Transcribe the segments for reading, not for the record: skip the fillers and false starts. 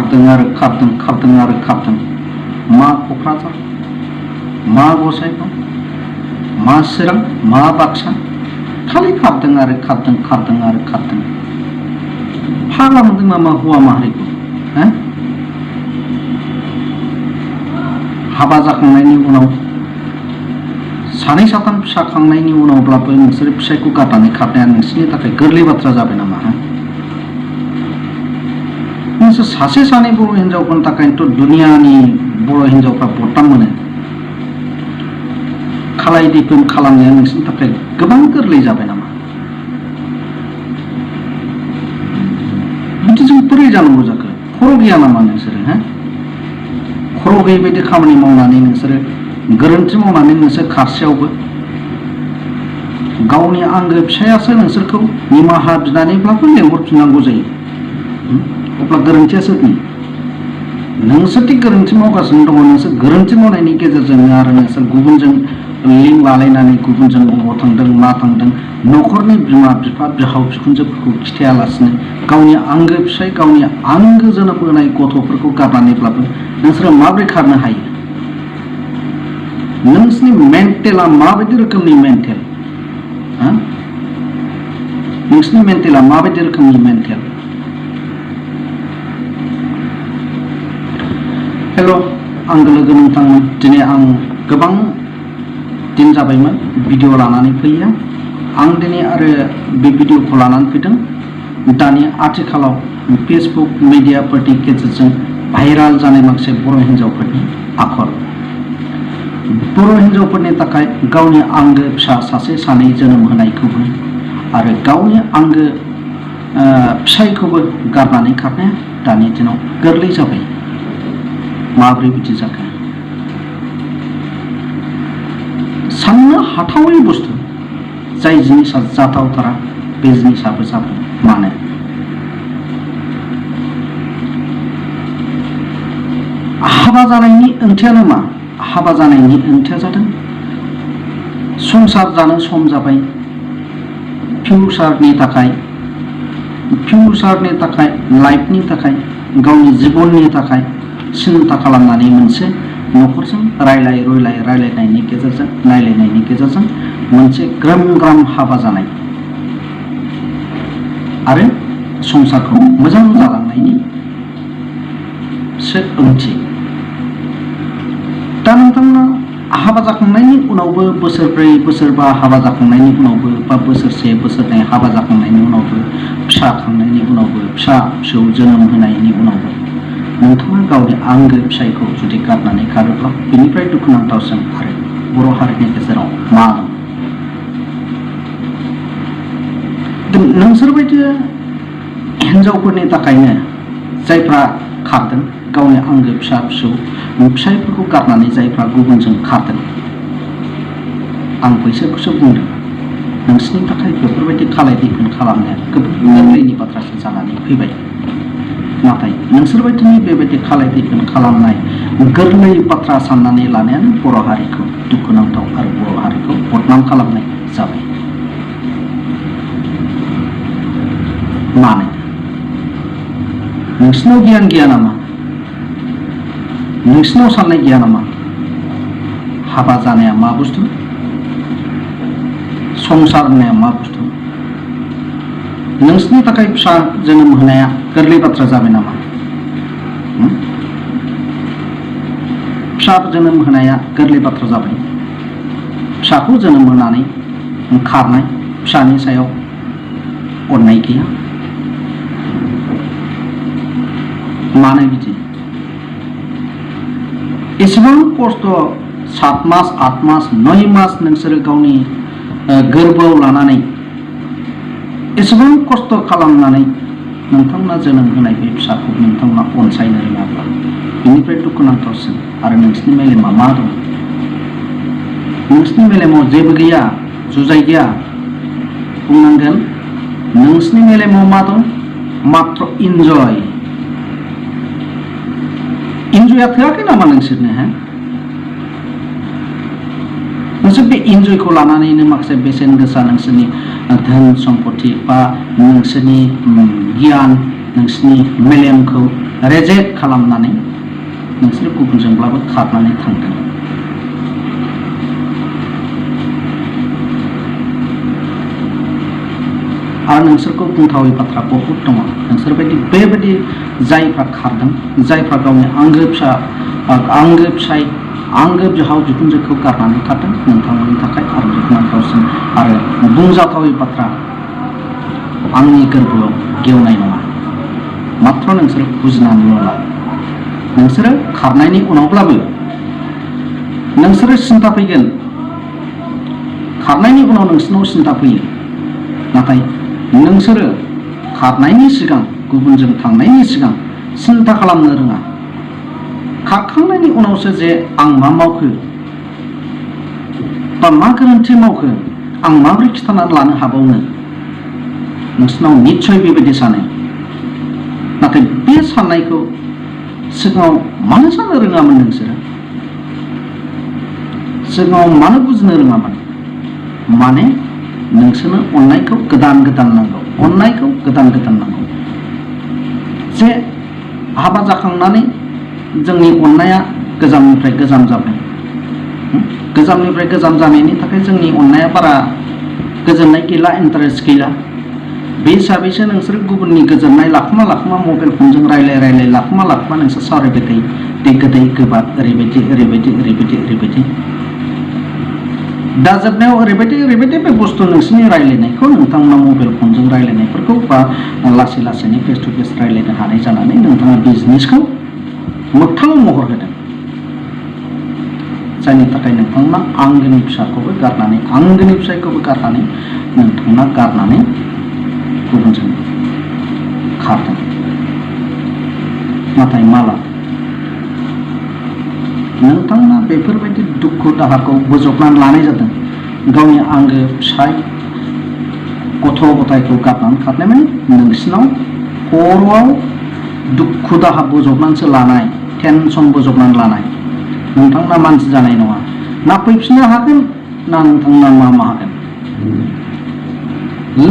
खारदों आरो खारदों मा क'क्राझार मा गसाइगाव मा चिरां मा बाक्सा खालि खारदों आरो खारदों फाग्ला मोनदों नामा हौवा माहारिखौ हाबा जाखांनायनि उनाव सानै साथाम फिसा खांनायनि उनावब्लाबो नोंसोर फिसायखौ गारनानै खारनाया नोंसोरनि थाखाय गोरलै बाथ्रा जाबाय नामा नोंसोर सासे सानै बर' हिन्जावफोरनि थाखायथ' दुनियानि बर' हिन्जावफ्रा बदनाम मोनो खालाय दैफोन खालामनाया नोंसोरनि थाखाय गोबां गोरलै जाबाय नामा बिदिजों बोरै जानांगौ जाखो खर' गैया नामा नोंसोरो खर' गैयै बायदि खामानि मावनानै नोंसोरो गोरोन्थि मावनानै नोंसोर खारसेयावबो गावनि आंगो फिसायासो नोंसोरखौ निमाहा बिनानैब्लाबो लेंहरफिननांगौ जायो अब्ला गोरोन्थिया सोरनि नोंसोरदि गोरोन्थि मावगासिनो दङ नोंसोर गोरोन्थि मावनायनि गेजेरजोंनो आरो नोंसोर गुबुनजों लिंक लालायनानै गुबुनजों बबाव थांदों मा थांदों न'खरनि बिमा बिफा बिहाव बिखुनजोफोरखौ खिथायालासिनो गावनि आंगो फिसाय गावनि आंगो जोनोम होनाय गथ'फोरखौ गारनानैब्लाबो नोंसोरो माबोरै खारनो हायो नोंसोरनि मेन्टेला माबायदि रोखोमनि मेन्टेल नोंसोरनि मेन्टेला माबायदि रोखोमनि मेन्टेल हेल' आंगो लोगो नोंथांमोन दिनै आं गोबां दिन जाबायमोन भिडिअ लानानै फैया आं दिनै आरो बे भिडिअखौ लानानै फैदों दानि आथिखालाव फेसबुक मिडियाफोरनि गेजेरजों भाइराल जानाय माखासे बर' हिन्जावफोरनि आखल बर' हिन्जावफोरनि थाखाय गावनि आंगो फिसा सासे सानै जोनोम होनायखौबो आरो गावनि आंगो फिसायखौबो गारनानै खारनाया दानि दिनाव गोरलै जाबाय माबोरै बिदि जाखो साननो हाथावै बुस्थु जाय जिनिसा जाथावथारा बे जिनिसाबो जाबाय मानो हाबा जानायनि ओंथियानो मा हाबा जानायनि ओंथिया जादों संसार जानो सम जाबाय फिउचारनि थाखाय लाइफनि थाखाय गावनि जिबननि थाखाय सिन्था खालामनानै मोनसे न'खरजों रायलायनायनि गेजेरजों नायलायनायनि गेजेरजों मोनसे ग्रोम ग्राम हाबा जानाय आरो संसारखौ मोजां जालांनायनि ओंथि दा नोंथांमोना हाबा जाखांनायनि उनावबो बोसोरब्रै बोसोरबा हाबा जाखांनायनि उनावबो बा बोसोरसे बोसोरनै हाबा जाखांनायनि उनावबो फिसा खांनायनि उनावबो फिसा फिसौ जोनोम होनायनि उनावबो नोंथाङा गावनि आंगो फिसायखौ जुदि गारनानै खारोब्ला बेनिफ्राय दुखुनांथावसिन आरो बर' हारिनि गेजेराव मा दं नोंसोरबायदि हिन्जावफोरनि थाखायनो जायफ्रा खारदों गावनि आंगो फिसा फिसौ फिसायफोरखौ गारनानै जायफ्रा गुबुनजों खारदों आं बैसोरखौसो बुंदों नोंसोरनि थाखाय बेफोरबायदि खालाय दैफोन खालामनाया गोरलैनि बाथ्रासो जानानै फैबाय नाथाय नोंसोरबायदिनि बेबायदि खालाय दैफोन खालामनाय गोरलै बाथ्रा साननानै लानायानो बर' हारिखौ दुखुनांथाव आरो बर' हारिखौ बदनाम खालामनाय जाबाय मानो नोंसिनाव गियान गैया नामा नोंसिनाव साननाय गैया नामा हाबा जानाया मा बुस्थु संसार होननाया मा बुस्थु नोंसिनि थाखाय फिसा जोनोम होनाया गोरलै बाथ्रा जाबाय नामा फिसा जोनोम होनाया गोरलै बाथ्रा जाबाय फिसाखौ जोनोम होनानै खारनाय फिसानि सायाव अननाय गैया मानो बिदि एसेबां खस्थ' 7 मास 8 मास 9 मास नोंसोरो गावनि गोरबोआव लानानै एसेबां खस्थ' खालामनानै नोंथांमोना जोनोम होनाय बे फिसाखौ नोंथांमोना अनसायनो रोङाब्ला बेनिफ्राय दुखुनांथावसिन आरो नोंसिनि मेलेमा मा दं नोंसिनि मेलेमाव जेबो गैया जुजाय गैया बुंनांगोन नोंसिनि मेलेमाव मा दं मात्र इन्जयआ थोआखै नामा नोंसोरनो नोंसोर बे इन्जयखौ लानानैनो माखासे बेसेन गोसा नोंसोरनि धोन सम्पति बा नोंसोरनि गियान नोंसोरनि मेलेमखौ रेजेक्ट खालामनानै नोंसोर गुबुनजोंब्लाबो खारनानै थांदों। आरो नोंसोरखौ बुंथावै बाथ्रा बहुद दङ। नोंसोरबायदि बेबायदि जायफ्रा खारदों, जायफ्रा गावनि आंगो फिसा आंगो फिसाय आंगो बिहाव बिखुनजोखौ गारनानै खारदों, नोंथांमोननि थाखाय आरो दुखुनांथावसिन आरो बुंजाथावै बाथ्रा आंनि गोरबोआव गेवनाय नङा। मात्र नोंसोरो बुजिनानैल' ला। नोंसोरो खारनायनि उनावब्लाबो नोंसोरो सिन्था फैगोन। खारनायनि उनाव नोंसोरनाव सिन्था फैयो। नाथाय नोंसोरो खारनायनि सिगां, गुबुनजों थांनायनि सिगां सिन्था खालामनो रोङा। खारखांनायनि उनावसो जे आं मा मावखो बा मा गोरोन्थि मावखो, आं माबोरै खिथानानै लानो हाबावनो, नोंसोरनाव निस्सय बेबायदि सानो। नाथाय बे साननायखौ सिगाङाव मानो साननो रोङामोन नोंसोरो? सिगाङाव मानो बुजिनो रोङामोन? माने नोंसोरनो अननायखौ गोदान गोदान नांगौ, अननायखौ गोदान गोदान नांगौ। जे हाबा जाखांनानै जोंनि अननाया गोजामनिफ्राय गोजाम जाबाय। गोजामनिफ्राय गोजाम जानायनि थाखाय जोंनि अननाया बारा गोजोननाय गैला, इन्टारेस्ट गैला। बे हिसाबैसो नोंसोर गुबुननि गोजोननाय लाखुमा लाखुमा मबाइल फनजों रायलाय रायलाय लाखुमा लाखुमा नोंसोर सावरायबाय थायो। बे गोदै गोबाब ओरैबायदि ओरैबायदि ओरैबायदि ओरैबायदि। दा जोबनायाव ओरैबायदि बे बुस्थु नोंसोरनि रायलायनायखौ नोंथांमोना मबाइल फनजों रायलायनायफोरखौ बा लासै लासैनो फेस टु फेस रायलायनो हानाय जानानै नोंथाङा बिजनेसखौ मोगथाङाव महर होदों। जायनि थाखाय नोंथांमोना आंगोनि फिसाखौबो गारनानै, आंगोनि फिसायखौबो गारनानै नोंथांमोना गारनानै गुबुनजों खारदों। नाथाय माला नोंथांमोना बेफोरबायदि दुखु दाहाखौ बोजबनानै लानाय जादों। गावनि आंगो फिसाय गथ' गथायखौ गारनानै खारनाय माने नोंसिनाव खर'आव दुखु दाहा बोजबनानैसो लानाय, टेनसन बोजबनानै लानाय। नोंथांमोना मानसि जानाय नङा। ना फैफिननो हागोन, ना नोंथांमोना मा हागोन।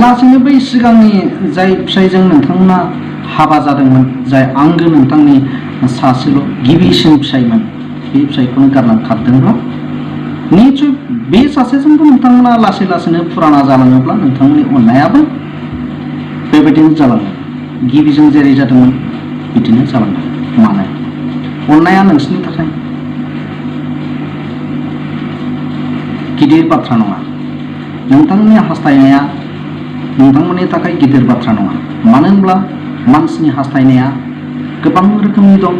लासैनो बै सिगांनि जाय फिसायजों नोंथांमोना हाबा जादोंमोन, जाय आंगो नोंथांनि सासेल' गिबिसिन फिसायमोन, बे फिसायखौनो गारनानै खारदोंब्ला निस्सय बे सासेजोंबो नोंथांमोना लासै लासैनो फुराना जालाङोब्ला नोंथांमोननि अननायाबो बेबायदिनो जालाङो। गिबिजों जेरै जादोंमोन बिदिनो जालाङो। मानो? अननाया नोंसोरनि थाखाय गिदिर बाथ्रा नङा। नोंथांनि हास्थायनाया नोंथांमोननि थाखाय गिदिर बाथ्रा नङा। मानो होनब्ला मानसिनि हास्थायनाया गोबां रोखोमनि दं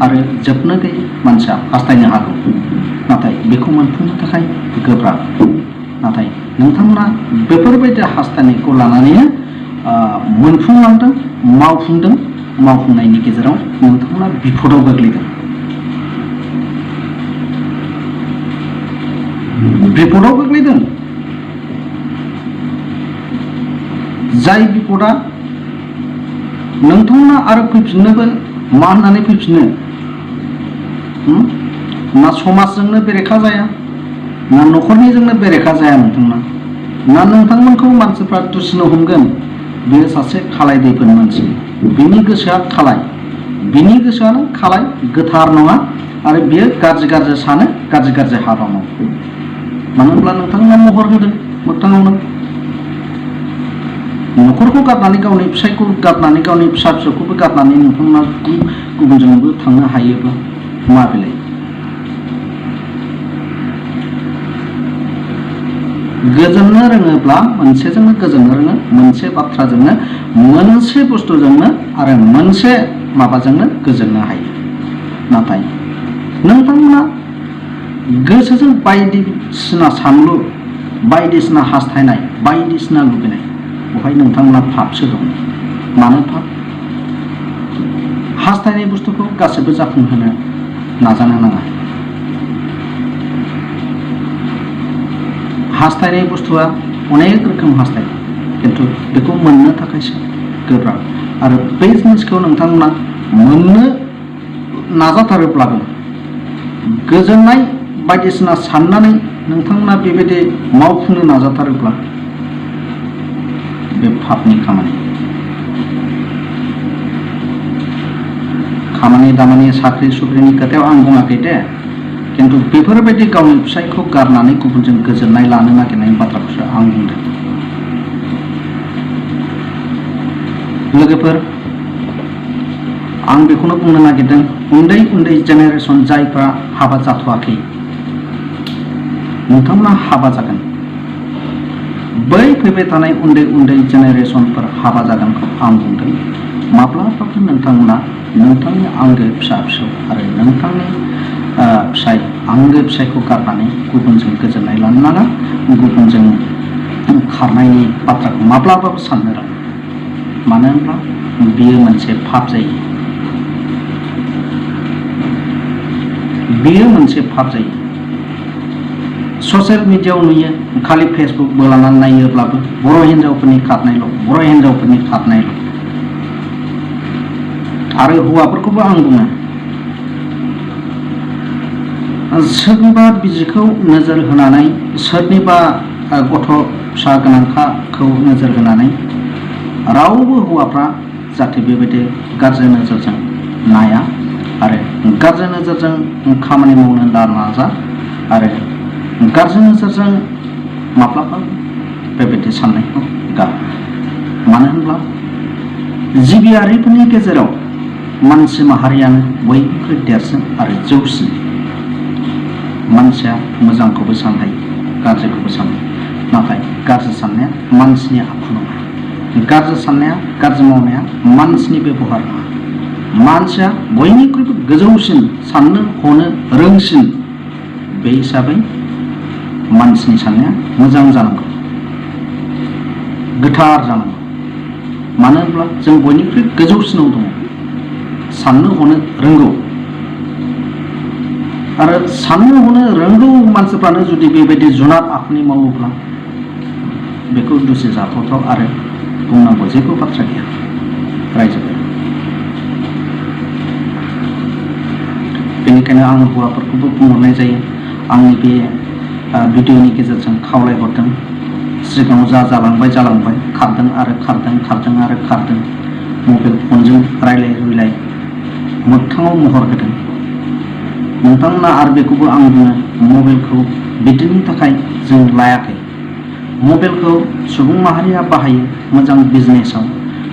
आरो जोबनो गैयै मानसिया हास्थायनो हागौ। नाथाय बेखौ मोनफुंनो थाखाय गोब्राब। नाथाय नोंथांमोना बेफोरबायदि हास्थायनायखौ लानानैनो मोनफुंलांदों, मावफुंदों। मावफुंनायनि गेजेराव नोंथांमोना बिपदाव गोग्लैदों। बिपदाव गोग्लैदों। जाय बिपदा नोंथांमोना आरो फैफिननोबो मा होननानै फैफिनो? ना समाजजोंनो बेरेखा जाया, ना न'खरनिजोंनो बेरेखा जाया नोंथांमोना, ना नोंथांमोनखौ मानसिफ्रा दुसिनो हमगोन बेयो सासे खालाय दैफोन मानसि, बिनि गोसोआ खालाय, बिनि गोसोआनो खालाय, गोथार नङा। आरो बियो गाज्रि गाज्रि सानो, गाज्रि गाज्रि हाबा मावो। मानो होनब्ला नोंथांमोना महर होदों मोगथाङावनो। न'खरखौ गारनानै, गावनि फिसायखौ गारनानै, गावनि फिसा फिसौखौबो गारनानै नोंथांमोना गुबुनजोंबो थांनो हायोबा मा बेलाय? गोजोननो रोङोब्ला मोनसेजोंनो गोजोननो रोङो, मोनसे बाथ्राजोंनो, मोनसे बुस्थुजोंनो आरो मोनसे माबाजोंनो गोजोननो हायो। नाथाय नोंथांमोना गोसोजों बायदिसिना सानलु, बायदिसिना हास्थायनाय, बायदिसिना लुबैनाय, बेवहाय नोंथांमोना पापसो दं। मानो पाप? हास्थायनाय बुस्थुखौ गासैबो जाफुंहोनो नाजानो नाङा। हास्थायनाय बुस्थुआ अनेक रोखोम हास्थायो, खिन्थु बेखौ मोननो थाखायसो गोब्राब। आरो बे जिनिसखौ नोंथांमोना मोननो नाजाथारोब्लाबो गोजोननाय बायदिसिना साननानै नोंथांमोना बेबायदि मावफुंनो नाजाथारोब्ला बे पापनि खामानि। खामानि दामानि साख्रि सुख्रिनि खोथायाव आं बुङाखै दे, खिन्थु बेफोरबायदि गावनि फिसायखौ गारनानै गुबुनजों गोजोननाय लानो नागिरनायनि बाथ्राखौसो आं बुंदों। लोगोफोर, आं बेखौनो बुंनो नागिरदों, उन्दै उन्दै जेनेरेसन जायफ्रा हाबा जाथ'वाखै, नोंथांमोना हाबा जागोन। बै फैबाय थानाय उन्दै उन्दै जेनेरेसनफोर हाबा जागोनखौ आं बुंदों, माब्लाबाबो नोंथांमोना नोंथांनि आंगो फिसा फिसौ आरो नोंथांनि फिसाय आंगो फिसायखौ गारनानै गुबुनजों गोजोननाय लानो नाङा, गुबुनजों खारनायनि बाथ्राखौ माब्लाबाबो साननो नाङा। मानो होनब्ला बियो मोनसे फाब जायो। बियो मोनसे फाब जायो। ससियेल मिडियायाव नुयो, खालि फेसबुक बोलानानै नायोब्लाबो बर' हिन्जावफोरनि खारनायल', बर' हिन्जावफोरनि खारनायल'। आरो हौवाफोरखौबो आं बुङो, सोरनिबा बिजिखौ नोजोर होनानै, सोरनिबा गथ' फिसा गोनांखाखौ नोजोर होनानै रावबो हौवाफ्रा जाहाथे बेबायदि गाज्रि नोजोरजों नाया आरो गाज्रि नोजोरजों खामानि मावनो नाजा आरो गाज्रि नोजोरजों माब्लाबा बेबायदि साननायखौ गार। मानो होनब्ला जिबियारिफोरनि गेजेराव मानसि माहारियानो बयनिख्रुइ देरसिन आरो जौसिन। मानसिया मोजांखौबो सानहायो, गाज्रिखौबो सानहायो, नाथाय गाज्रि साननाया मानसिनि आखु नङा। गाज्रि साननाया, गाज्रि मावनाया मानसिनि बेबहार नङा। मानसिया बयनिख्रुइबो गोजौसिन, साननो हनो रोंसिन। बे हिसाबै मानसिनि साननाया मोजां जानांगौ, गोथार जानांगौ। मानो होनब्ला जों बयनिख्रुइ गोजौसिनाव दङ, साननो हनो रोंगौ। आरो साननो हनो रोंगौ मानसिफ्रानो जुदि बेबायदि जुनार आखुनि मावोब्ला बेखौ दुसि जाथावथाव आरो बुंनांगौ जेबो बाथ्रा गैया। रायजोफोर, बेनिखायनो आं हौवाफोरखौबो बुंहरनाय जायो, आंनि बे भिडिअनि गेजेरजों खावलायहरदों, सिगाङाव जा जालांबाय जालांबाय, खारदों आरो खारदों, खारदों आरो खारदों, मबाइल फनजों रायलाय रुयलाय मोगथाङाव महर होदों। नोंथांमोना आरो बेखौबो आं बुङो, मबाइलखौ बिदिनि थाखाय जों लायाखै। मबाइलखौ सुबुं माहारिया बाहायो मोजां बिजनेसाव,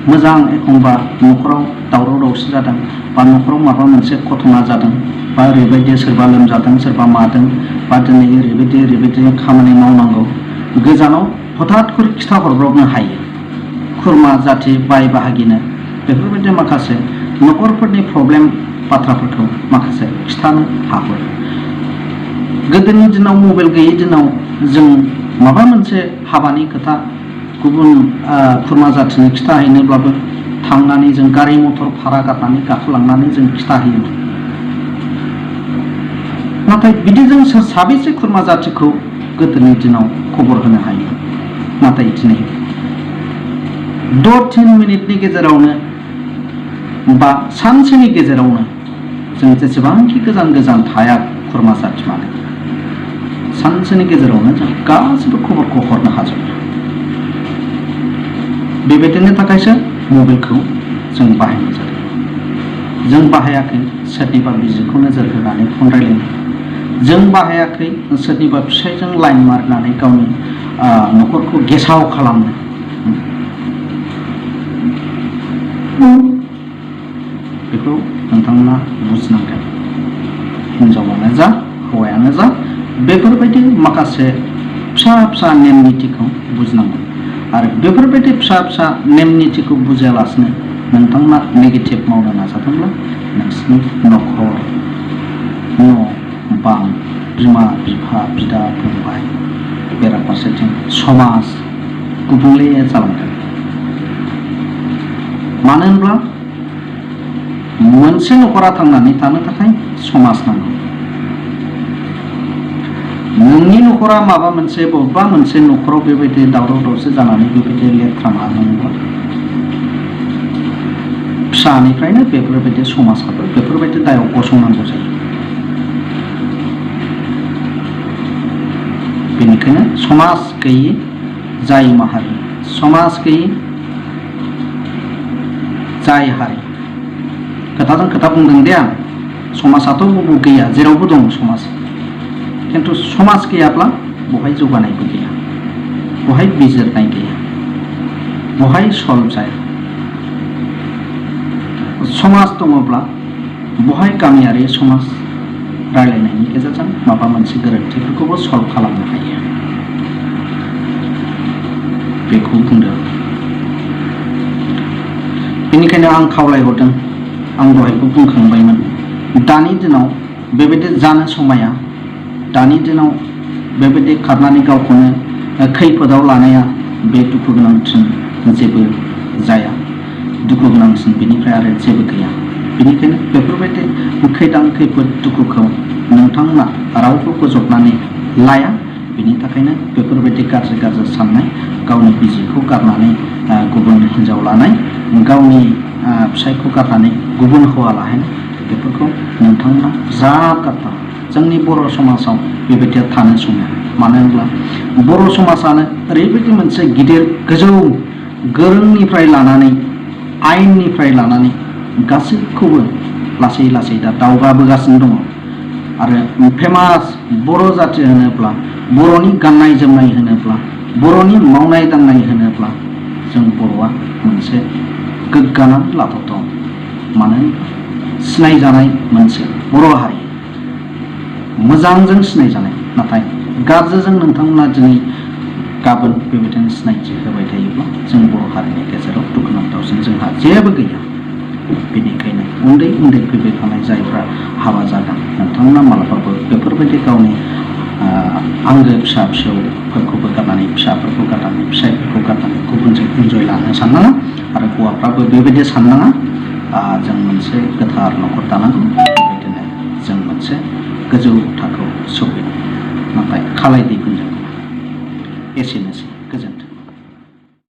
मोजां एखनबा न'खराव दावराव दावसि जादों बा न'खराव माबा मोनसे घटना जादों बा ओरैबायदि सोरबा लोमजादों, सोरबा मादों, बा दिनै ओरैबायदि खामानि मावनांगौ, गोजानाव हथातखुर खिथाहरब्रबनो हायो खुरमा जाथि बाय बाहागिनो। बेफोरबायदि माखासे न'खरफोरनि प्रब्लेम बाथ्राफोरखौ माखासे खिथानो हागौ। गोदोनि दिनाव मबाइल गैयै दिनाव जों माबा मोनसे हाबानि खोथा गुबुन खुरमा जाथिनो खिथाहैनोब्लाबो थांनानै जों गारि मथर भारा गारनानै गाखोलांनानै जों खिथाहैयोमोन। नाथाय बिदिजों साबेसे खुरमा जाथिखौ गोदोनि दिनाव खबर होनो हायो। नाथाय दिनै 2-3 मिनिटनि गेजेरावनो बा सानसेनि गेजेरावनो जों जेसेबांखि गोजान गोजान थाया खुरमा जाथि माने, सानसेनि गेजेरावनो जों गासिबो खबरखौ हरनो हाजोबो। बेबायदिनो थाखायसो मबाइलखौ जों बाहायनाय जादों। जों बाहायाखै सोरनिबा बिजिखौ नोजोर होनानै फन रायलायनो, जों बाहायाखै सोरनिबा फिसायजों लाइन मारिनानै गावनि न'खरखौ गेसाव खालामनो। बेखौ नोंथांमोना बुजिनांगोन। हिनजावानो जा हौवायानो जा बेफोरबायदि माखासे फिसा फिसा नेम निथिखौ बुजिनांगौ। आरो बेफोरबायदि फिसा फिसा नेम निथिखौ बुजियालासिनो नोंथांमोना नेगेटिभ मावनो नाजादोंब्ला नोंसिनि न'खर, न' बां, बिमा बिफा, बिदा फंबाय, बेराफारसेथिं समाज गुबुंले जालांगोन। मानो होनब्ला मोनसे न'खरा थांनानै थानो थाखाय समाज नांगौ। नोंनि न'खरा माबा मोनसे बबेबा मोनसे न'खराव बेबायदि दावराव दावसि जानानै बेबायदि लेथ्रा मानोब्ला फिसानिफ्रायनो बेफोरबायदि समाजाबो बेफोरबायदि दायाव गसंनांगौ जायो। बेनिखायनो समाज गैयि जाय माहारि, समाज गैयि जाय हारि खोथाजों खोथा बुंदों दे आं समाजाथ' गैया जेरावबो दं समाज खिन्थु समाज गैयाब्ला बहाय जौगानायबो गैया बहाय बिजिरनाय गैया बहाय सल्भ जाया समाज दङब्ला बहाय गामियारि समाज रायलायनायनि गेजेरजों माबा मोनसे गोरोन्थिफोरखौबो सल्भ खालामनो हायो बेखौ बुंदों बेनिखायनो आं खावलायहरदों आं दहायबो बुंखांबायमोन दानि दिनाव बेबायदि जानो समाया दानि दिनाव बेबायदि खारनानै गावखौनो खैफोदाव लानाया बे दुखु गोनांसिन जेबो जाया दुखु गोनांसिन बेनिफ्राय आरो जेबो गैया बेनिखायनो बेफोरबायदि खैदां खैफोद दुखुखौ नोंथांमोना रावबो बोजबनानै लाया बेनि थाखायनो बेफोरबायदि गाज्रि गाज्रि साननाय गावनि बिसिखौ गारनानै गुबुन हिन्जाव लानाय गावनि फिसायखौ गारनानै गुबुन हौवा लाहैनाय बेफोरखौ नोंथांमोना ज्राब गारथार जोंनि बर' समाजाव बेबायदिया थानो सङा मानो होनब्ला बर' समाजानो ओरैबायदि मोनसे गिदिर गोजौ गोरोंनिफ्राय लानानै आयेननिफ्राय लानानै गासैखौबो लासै लासै दा दावगाबोगासिनो दङ आरो फेमास बर' जाथि होनोब्ला बर'नि गाननाय जोमनाय होनोब्ला बर'नि मावनाय दांनाय होनोब्ला जों बर'आ मोनसे गोग्गानानै लाथावथाव मानो सिनायजानाय मोनसे बर' हारि मोजांजों सिनायजानाय नाथाय गाज्रिजों नोंथांमोना दिनै गाबोन बेबायदिनो सिनायथि होबाय थायोब्ला जों बर' हारिनि गेजेराव दुखुनांथावसिन जोंहा जेबो गैया बेनिखायनो उन्दै उन्दै फैबाय थानाय जायफ्रा हाबा जागोन नोंथांमोना मालाबाबो बेफोरबायदि गावनि आंगो फिसा फिसौफोरखौबो गारनानै फिसाफोरखौ गारनानै फिसायफोरखौ गारनानै गुबुनजों इन्जय लानो साननाङा आरो हौवाफ्राबो बेबायदि साननाङा जों मोनसे गोथार न'खर दानांगौ बेबायदिनो जों मोनसे गोजौ थाखोआव सौहैनांगौ नाथाय खालाय दैफोनजों एसेनोसै